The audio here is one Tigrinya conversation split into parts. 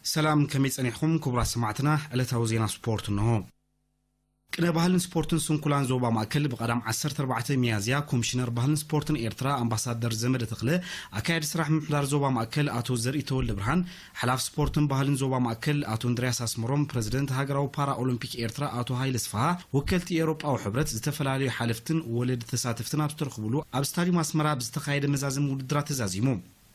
ሰላም፣ ከመይ ጸኒሕኩም ክቡራት ሰማዕትና? ዕለታዊ ዜና ስፖርት እንሆ። ቅነ ባህልን ስፖርትን ስንኩላን ዞባ ማእከል ብቐዳም ዓሰርተ ኣርባዕተ ሚያዝያ ኮሚሽነር ባህልን ስፖርትን ኤርትራ ኣምባሳደር ዘመደ ተኽለ፣ ኣካያዲ ስራሕ ምምሕዳር ዞባ ማእከል ኣቶ ዘርኢ ተወልደ ብርሃን፣ ሓላፊ ስፖርትን ባህልን ዞባ ማእከል ኣቶ እንድርያስ ኣስመሮም፣ ፕረዚደንት ሃገራዊ ፓራ ኦሎምፒክ ኤርትራ ኣቶ ሃይለ ስፍሃ፣ ወከልቲ ኤውሮጳዊ ሕብረት፣ ዝተፈላለዩ ሓለፍትን ወለዲ ተሳተፍትን ኣብ ዝተረኽብሉ ኣብ ስታድዩም ኣስመራ ብዝተኻየደ መዛዘሚ ውድድራት ተዛዚሙ።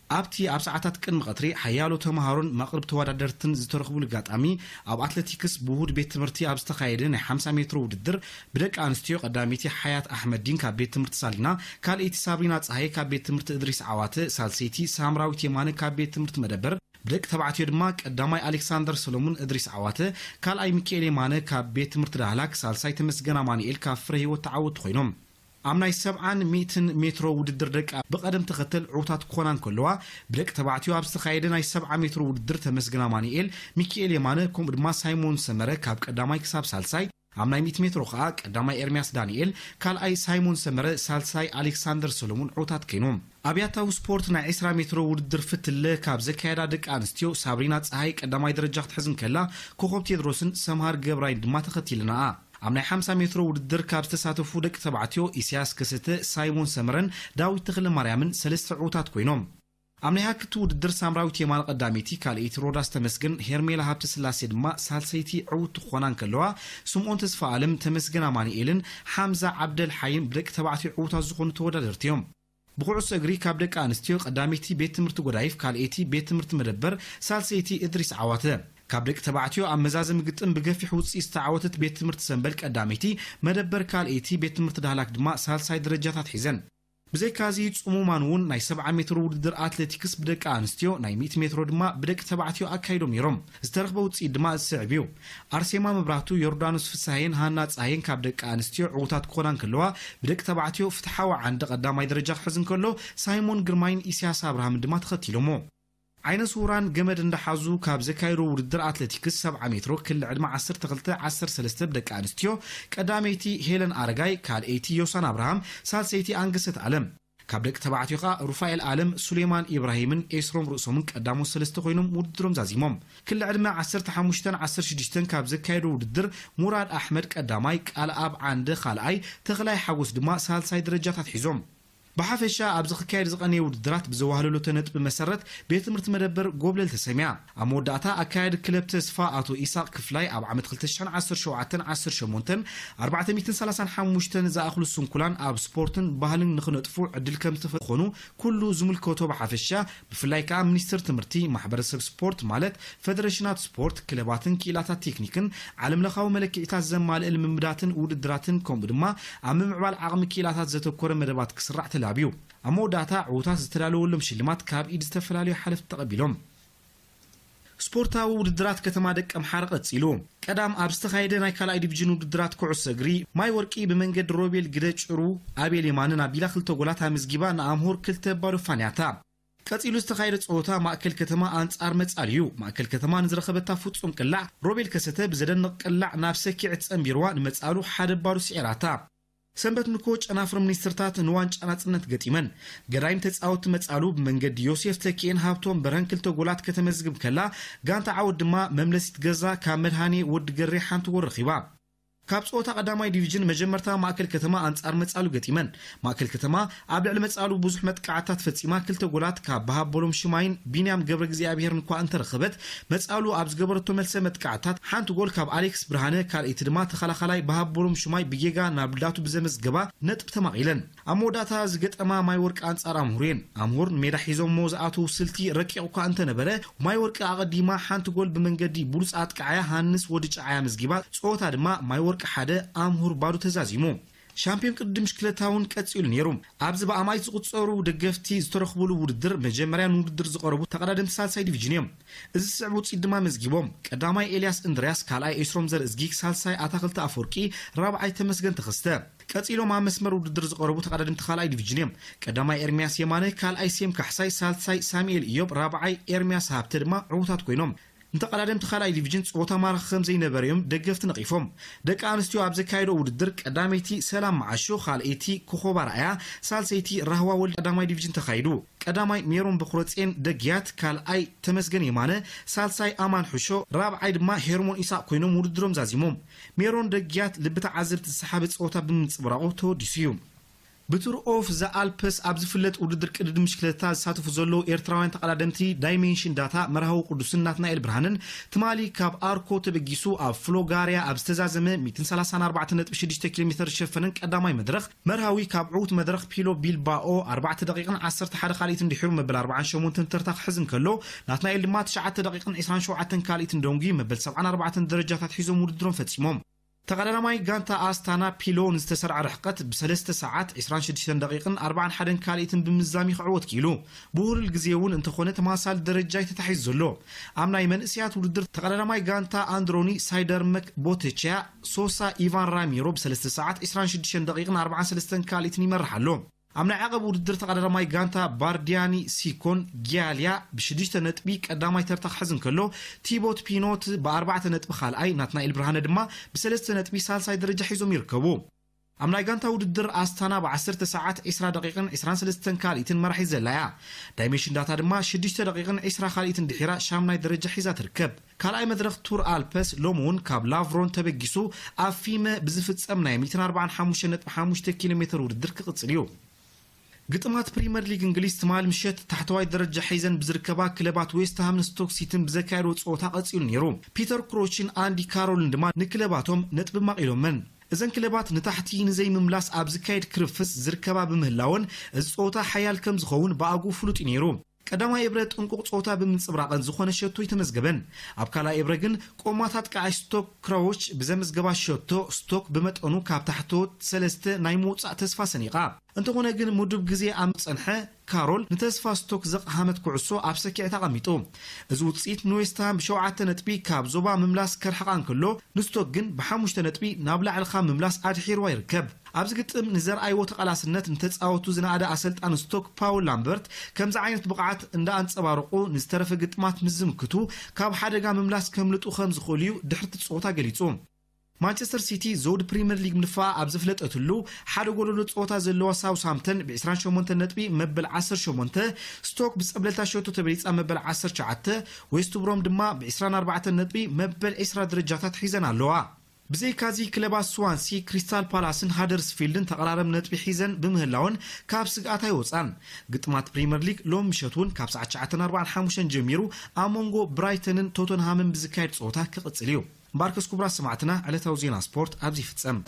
ኣብቲ ኣብ ሰዓታት ቅድሚ ቀትሪ ሓያሎ ተምሃሮን መቕርብ ተወዳደርትን ዝተረኽቡሉ ኣጋጣሚ፣ ኣብ ኣትሌቲክስ ብውሁድ ቤት ትምህርቲ ኣብ ዝተኻየደ ናይ ሓምሳ ሜትሮ ውድድር ብደቂ ኣንስትዮ ቀዳመይቲ ሓያት ኣሕመዲን ካብ ቤት ትምህርቲ ሳሊና፣ ካልኣይቲ ሳብሪና ጸሃየ ካብ ቤት ትምህርቲ እድሪስ ዓዋተ፣ ሳልሰይቲ ሳምራዊት የማነ ካብ ቤት ትምህርቲ መደበር፣ ብደቂ ተባዕትዮ ድማ ቀዳማይ ኣሌክሳንደር ሰሎሙን እድሪስ ዓዋተ፣ ካልኣይ ሚካኤል የማነ ካብ ቤት ትምህርቲ ዳህላክ፣ ሳልሳይ ተመስገን ኣማኑኤል ካብ ፍረ ህይወት ተዓወትቲ ኮይኖም። ኣብ ናይ ሰብዓን ሚእትን ሜትሮ ውድድር ደቂ ብቐደም ተኸተል ዕውታት ክኾና እንከለዋ፣ ብደቂ ተባዕትዮ ኣብ ዝተኻየደ ናይ ሰብዓ ሜትሮ ውድድር ተመስገን ኣማኑኤል፣ ሚኪኤል የማነ ከምኡ ድማ ሳይሞን ሰመረ ካብ ቀዳማይ ክሳብ ሳልሳይ፣ ኣብ ናይ ሚእቲ ሜትሮ ከኣ ቀዳማይ ኤርምያስ ዳንኤል፣ ካልኣይ ሳይሞን ሰመረ፣ ሳልሳይ ኣሌክሳንደር ሰሎሙን ዕውታት ከይኖም። ኣብ ያታዊ ስፖርት ናይ ዕስራ ሜትሮ ውድድር ፍትለ ካብ ዘካየዳ ደቂ ኣንስትዮ ሳብሪና ጸሃይ ቀዳማይ ደረጃ ክትሕዝ እንከላ፣ ኮኾብ ቴድሮስን ሰምሃር ገብራይን ድማ ተኸቲለናኣ። ኣብ ናይ ሓምሳ ሜትሮ ውድድር ካብ ዝተሳተፉ ደቂ ተባዕትዮ ኢሳያስ ከሰተ፣ ሳይሞን ሰመረን ዳዊት ተኽለማርያምን ሰለስተ ዕዉታት ኮይኖም። ኣብ ናይ ሃክቲ ውድድር ሳምራዊት የማነ ቀዳመይቲ፣ ካልኣይቲ ሮዳስ ተመስገን፣ ሄርሜላ ሃብተስላሴ ድማ ሳልሰይቲ ዕውት ክኾና እንከለዋ፣ ስምኦን ተስፋ ኣለም፣ ተመስገን ኣማኑኤልን ሓምዛ ዓብደል ሓይን ብደቂ ተባዕትዮ ዕዉታት ዝኾኑ ተወዳደርቲ እዮም። ብኩዕሶ እግሪ ካብ ደቂ ኣንስትዮ ቀዳመይቲ ቤት ትምህርቲ ጎዳይፍ፣ ካልኣይቲ ቤት ትምህርቲ መደበር፣ ሳልሰይቲ እድሪስ ዓዋተ። ካብ ደቂ ተባዕትዮ ኣብ መዛዘሚ ግጥም ብገፊሕ ውፅኢት ዝተዓወተት ቤት ትምህርቲ ሰንበል ቀዳመይቲ፣ መደበር ካልኣይቲ ቤት ትምህርቲ ዳህላክ ድማ ሳልሳይ ደረጃታት ሒዘን። ብዘይካዚ ጽሙማን እውን ናይ ሰብዓ ሜትሮ ውድድር ኣትሌቲክስ ብደቂ ኣንስትዮ፣ ናይ ሚእቲ ሜትሮ ድማ ብደቂ ተባዕትዮ ኣካይዶም ነይሮም። ዝተረኽበ ውፅኢት ድማ እዚ ስዕብ እዩ። ኣርሴማ መብራህቱ፣ ዮርዳኖስ ፍስሃየን ሃና ጸሃየን ካብ ደቂ ኣንስትዮ ዕዉታት ክኾና እንከለዋ፣ ብደቂ ተባዕትዮ ፍትሓዊ ዓንደ ቀዳማይ ደረጃ ክሕዝ እንከሎ፣ ሳይሞን ግርማይን ኢሳያስ ኣብርሃምን ድማ ተኸቲሎሞ። ዓይነ ስውራን ገመድ እንዳሓዙ ካብ ዘካየዶ ውድድር ኣትሌቲክስ ሰብዓ ሜትሮ ክሊ ዕድመ ዓሰርተ ክልተ ዓሰርተ ሰለስተ ብደቂ ኣንስትዮ ቀዳመይቲ ሄለን ኣረጋይ፣ ካልኣይቲ ዮሳን ኣብርሃም፣ ሳልሰይቲ ኣንገሰት ኣለም። ካብ ደቂ ተባዕትዮ ኸኣ ሩፋኤል ኣለም፣ ሱሌማን ኢብራሂምን ኤስሮም ርእሶምን ቀዳሞት ሰለስተ ኮይኖም ውድድሮም ዛዚሞም። ክሊ ዕድመ ዓሰርተ ሓሙሽተን ዓሰርተ ሽዱሽተን ካብ ዘካየዶ ውድድር ሙራድ ኣሕመድ ቀዳማይ፣ ቃልኣብ ዓንደ ካልኣይ፣ ተኽላይ ሓጎስ ድማ ሳልሳይ ደረጃታት ሒዞም። ብሓፈሻ ኣብዚ ክካየድ ዝቐነየ ውድድራት ብዘዋህለሎተ ነጥቢ መሰረት ቤት ትምህርቲ መደበር ጎብለል ተሰሚያ። ኣብ መወዳእታ ኣካያዲ ክለብ ተስፋ ኣቶ ኢሳቕ ክፍላይ ኣብ ዓመት ክልተ ሽሕን ዓሰርተ ሸውዓተን ዓሰርተ ሸሞንተን ኣርባዕተ ሚእትን ሰላሳን ሓሙሽተን ዝኣኽሉ ስንኩላን ኣብ ስፖርትን ባህልን ንኽነጥፉ ዕድል ከም ዝተፈኾኑ ኩሉ ዝምልከቶ ብሓፈሻ ብፍላይ ከኣ ሚኒስትር ትምህርቲ፣ ማሕበረሰብ ስፖርት ማለት ፈደረሽናት ስፖርት፣ ክለባትን ክኢላታት ቴክኒክን ዓለምለኻዊ መለክዒታት ዘማልእ ልምምዳትን ውድድራትን ከምኡ ድማ ኣብ ምምዕባል ዓቕሚ ክኢላታት ዘተኮረ መደባት ክስራዕ ተላብዩ። ኣብ መወዳእታ ዕዉታት ዝተዳለወሎም ሽልማት ካብ ኢድ ዝተፈላለዩ ሓለፍቲ ተቐቢሎም። ስፖርታዊ ውድድራት ከተማ ደቀምሓረ ቀጺሉ። ቀዳም ኣብ ዝተኻየደ ናይ ካልኣይ ዲቪዥን ውድድራት ኩዕሶ እግሪ ማይ ወርቂ ብመንገዲ ሮቤል ግደ ጭሩ ኣቤል የማንን ኣቢላ ክልተ ጎላት ኣመዝጊባ ንኣምሆር ክልተ ባዶ ፋንያታ። ቀጺሉ ዝተኻየደ ጸወታ ማእከል ከተማ ኣንጻር መጻሉ እዩ። ማእከል ከተማ ንዝረኸበታ ፍጹም ቅላዕ ሮቤል ከሰተ ብዘደንቕ ቅላዕ ናብ ሰኪዐት ጸንቢርዋ ንመጻሉ ሓደ ባዶ ስዒራታ። ሰንበት ንኮ ጨናፍር ሚኒስትርታት ንዋንጫ ናጽነት ገጢመን። ገዳይም ተጻወቲ መጻሉ ብመንገዲ ዮሴፍ ተኪኤን ሃብቶም በርሀን ክልተ ጎላት ከተመዝግብ ከላ፣ ጋንታ ዓወት ድማ መምለሲት ገዛ ካብ መድሃኔ ወዲ ገሬ ሓንቲ ጎል ረኺባ። ካብ ጸወታ ቀዳማይ ዲቪዥን መጀመርታ ማእከል ከተማ ኣንጻር መጻሉ ገጢመን። ማእከል ከተማ ኣብ ልዕሊ መጻሉ ብዙሕ መጥቃዕታት ፈጺማ ክልተ ጎላት ካብ በሃቦሎም ሽማይን ቢንያም ገብረ እግዚኣብሄርን እኳ እንተረኸበት፣ መጻሉ ኣብ ዝገበረቶ መልሰ መጥቃዕታት ሓንቲ ጎል ካብ ኣሌክስ ብርሃነ፣ ካልኣይቲ ድማ ተኸላኻላይ በሃቦሎም ሽማይ ብጌጋ ናብ ዳቱ ብዘመዝገባ ነጥብ ተማቒለን። ኣብ መወዳእታ ዝገጠማ ማይ ወርቂ ኣንጻር ኣምሁር እየን። ኣምሁር ንሜዳ ሒዞሞ ዝኣተው ስልቲ ረቂቕ እኳ እንተነበረ፣ ማይ ወርቂ ኣቐዲማ ሓንቲ ጎል ብመንገዲ ብሉጽ ኣጥቃዓያ ሃንስ ወዲ ጫዓያ መዝጊባ፣ ጸወታ ድማ ማይ ወርቂ ሓደ ኣምሁር ባዶ ተዛዚሙ። ሻምፒዮን ቅድድም ብሽክለታ እውን ቀጺሉ ነይሩ። ኣብዚ ብኣማኢት ዝቑጸሩ ደገፍቲ ዝተረኽቡሉ ውድድር መጀመርያ ንውድድር ዝቐረቡ ተቐዳደምቲ ሳልሳይ ዲቪዥን እዮም። እዚ ዝስዕብ ውጽኢት ድማ መዝጊቦም። ቀዳማይ ኤልያስ እንድርያስ፣ ካልኣይ ኤስሮም ዘርእዝጊ፣ ሳልሳይ ኣታኽልቲ ኣፈወርቂ፣ ራብዓይ ተመስገን ተኸስተ። ቀጺሎም ኣብ መስመር ውድድር ዝቐረቡ ተቐዳደምቲ ካልኣይ ዲቪዥን እዮም። ቀዳማይ ኤርምያስ የማነ፣ ካልኣይ ሴም ካሕሳይ፣ ሳልሳይ ሳሙኤል ኢዮብ፣ ራብዓይ ኤርምያስ ሃብተ ድማ ዕዉታት ኮይኖም። ንተቐዳደምቲ ካልኣይ ዲቪዥን ጸወታ ማራኺ ከም ዘይነበረ እዮም ደገፍቲ ነቒፎም። ደቂ ኣንስትዮ ኣብ ዘካየዶ ውድድር ቀዳመይቲ ሰላም መዓሾ፣ ካልኣይቲ ኮኾባ ራእያ፣ ሳልሰይቲ ራህዋ ወልድ ቀዳማይ ዲቪዥን ተኻይዱ። ቀዳማይ ሜሮን በኩረጼን ደግያት፣ ካልኣይ ተመስገን የማነ፣ ሳልሳይ ኣማን ሕሾ፣ ራብዓይ ድማ ሄርሞን ኢሳቅ ኮይኖም ውድድሮም ዛዚሞም። ሜሮን ደግያት ልቢ ተዓዘብቲ ዝሰሓበ ጸወታ ብምንጽብራቑ ተወዲሱ እዩ። ብቱር ኦፍ ዘኣልፕስ ኣብ ዝፍለጥ ውድድር ቅድድም ብሽክለታ ዝሳተፉ ዘለዉ ኤርትራውያን ተቐዳደምቲ ዳይሜንሽን ዳታ መርሃዊ ቅዱስን ናትናኤል ብርሃንን ትማሊ ካብ ኣርኮ ተበጊሱ ኣብ ፍሎጋርያ ኣብ ዝተዛዘመ ሚእትን ሰላሳን ኣርባዕተን ነጥቢ ሽዱሽተ ኪሎ ሜተር ዝሸፈነን ቀዳማይ መድረኽ መርሃዊ ካብ ዕዉት መድረኽ ፒሎ ቢልባኦ ኣርባዕተ ደቂቕን ዓሰርተ ሓደ ካልኢትን ድሒሩ መበል ኣርባዓን ሸሞንተን ተርታ ክሕዝ እንከሎ፣ ናትናኤል ድማ ትሽዓተ ደቂቕን ዕስራን ሸውዓተን ካልኢትን ደንጉዩ መበል ሰብዓን ኣርባዕተን ደረጃታት ሒዞም ውድድሮም ፈጺሞም። ተቐዳዳማይ ጋንታ ኣስታና ፒሎ ንዝተሰርዐ ርሕቀት ብሰለስተ ሰዓት ዕስራን ሽዱሽተን ደቂቕን ኣርባዓን ሓደን ካልኢትን ብምዛም ክዕወት ክኢሉ። ብሁሉል ግዜ እውን እንተኾነ ተመሳሳሊ ደረጃ እዩ ተታሒዙ ዘሎ። ኣብ ናይ መንእሰያት ውድድር ተቐዳዳማይ ጋንታ ኣንድሮኒ ሳይደርመክ ቦቴቻ ሶሳ ኢቫን ራሚሮ ብሰለስተ ሰዓት ዕስራን ሽዱሽተን ደቂቕን ኣርባዓን ሰለስተን ካልኢትን ይመርሕ ኣሎ። ኣብ ናይ ዓቐብ ውድድር ተቐዳዳማይ ጋንታ ባርዲያኒ ሲኮን ጊያልያ ብሽዱሽተ ነጥቢ ቀዳማይ ተርታ ክሕዝ እንከሎ፣ ቲቦት ፒኖት ብኣርባዕተ ነጥቢ ካልኣይ፣ ናትናኤል ብርሃነ ድማ ብሰለስተ ነጥቢ ሳልሳይ ደረጃ ሒዞም ይርከቡ። ኣብ ናይ ጋንታ ውድድር ኣስታና ብዓሰርተ ሰዓት ዕስራ ደቂቕን ዕስራን ሰለስተን ካልኢትን መራሒት ዘላ እያ። ዳይሜንሽን ዳታ ድማ ሽዱሽተ ደቂቕን ዕስራ ካልኢትን ድሒራ ሻምናይ ደረጃ ሒዛ ትርከብ። ካልኣይ መድረኽ ቱር ኣልፐስ ሎሚ እውን ካብ ላቭሮን ተበጊሱ ኣብ ፊመ ብዝፍጸም ናይ ሚእትን ኣርባዓን ሓሙሽተ ነጥቢ ሓሙሽተ ኪሎ ሜተር ውድድር ክቕጽል እዩ። ግጥማት ፕሪምየር ሊግ እንግሊዝ ትማሊ ምሸት ታሕተዋይ ደረጃ ሒዘን ብዝርከባ ክለባት ዌስትሃምን ስቶክ ሲቲን ብዘካየድዎ ጸወታ ቀጺሉ ነይሩ። ፒተር ክሮችን ኣንዲ ካሮልን ድማ ንክለባቶም ነጥቢ ማቒሎመን። እዘን ክለባት ንታሕቲ ንዘይምምላስ ኣብ ዝካየድ ክርፍስ ዝርከባ ብምህላወን፣ እዚ ጸወታ ሓያል ከም ዝኸውን ብኣግኡ ፍሉጥ እዩ ነይሩ። ቀዳማይ እብረ ጥንቁቕ ጸወታ ብምንጽብራቐን ዝኾነ ሸቶ ኣይተመዝገበን። ኣብ ካልኣይ እብረ ግን ቆማት ኣጥቃዓይ ስቶክ ክራዎች ብዘመዝገባ ሸቶ፣ ስቶክ ብመጠኑ ካብ ታሕተዎት ሰለስተ ናይ ምውጻእ ተስፋ ሰኒቓ። እንተኾነ ግን ምዱብ ግዜ ኣብ ዝጸንሐ፣ ካሮል ንተስፋ ስቶክ ዘቕሃመት ኩዕሶ ኣብ ሰኪዐት ኣቐሚጡ። እዚ ውጽኢት ንዌስትሃም ብሸውዓተ ነጥቢ ካብ ዞባ ምምላስ ከርሕቓ እንከሎ፣ ንስቶክ ግን ብሓሙሽተ ነጥቢ ናብ ላዕሊ ካብ ምምላስ ኣድሒርዋ ይርከብ። ኣብዚ ግጥም ንዘርኣይዎ ተቓላስነት ንተጻወቱ ዝነኣደ ኣሰልጣኒ ስቶክ ፓውል ላምበርት፣ ከምዚ ዓይነት ብቕዓት እንዳ ኣንጸባረቑ ንዝተረፈ ግጥማት ምስ ዝምክቱ፣ ካብ ሓደጋ ምምላስ ከምልጡ ከም ዝኽእሉ እዩ ድሕርቲ ጸወታ ገሊጹ። ማንቸስተር ሲቲ ዘውዲ ፕሪምየር ሊግ ምድፋኣ ኣብ ዘፍለጠትሉ፣ ሓደ ጎደሎ ጸወታ ዘለዋ ሳውስሃምተን ብ ዕስራን ሸሞንተን ነጥቢ መበል ዓሰርተ ሸሞንተ፣ ስቶክ ብጸብለልታ ሸቶ ተበሊጻ መበል ዓሰርተ ትሽዓተ፣ ዌስት ብሮም ድማ ብ ዕስራን ኣርባዕተን ነጥቢ መበል ዕስራ ደረጃታት ሒዘን ኣለዋ። ብዘይካዚ ክለባት ስዋንሲ፣ ክሪስታል ፓላስን ሃደርስፊልድን ተቐራረብ ነጥቢ ሒዘን ብምህላወን ካብ ስግኣት ኣይወጻን። ግጥማት ፕሪምየር ሊግ ሎም ምሸት እውን ካብ ሰዓት ትሽዓተን ኣርባዓን ሓሙሽተን ጀሚሩ ኣብ መንጎ ብራይተንን ቶተንሃምን ብዝካየድ ጸወታ ክቕጽል እዩ። እምበኣርከስ ክቡራት ሰማዕትና፣ ዕለታዊ ዜና ስፖርት ኣብዚ ይፍጸም።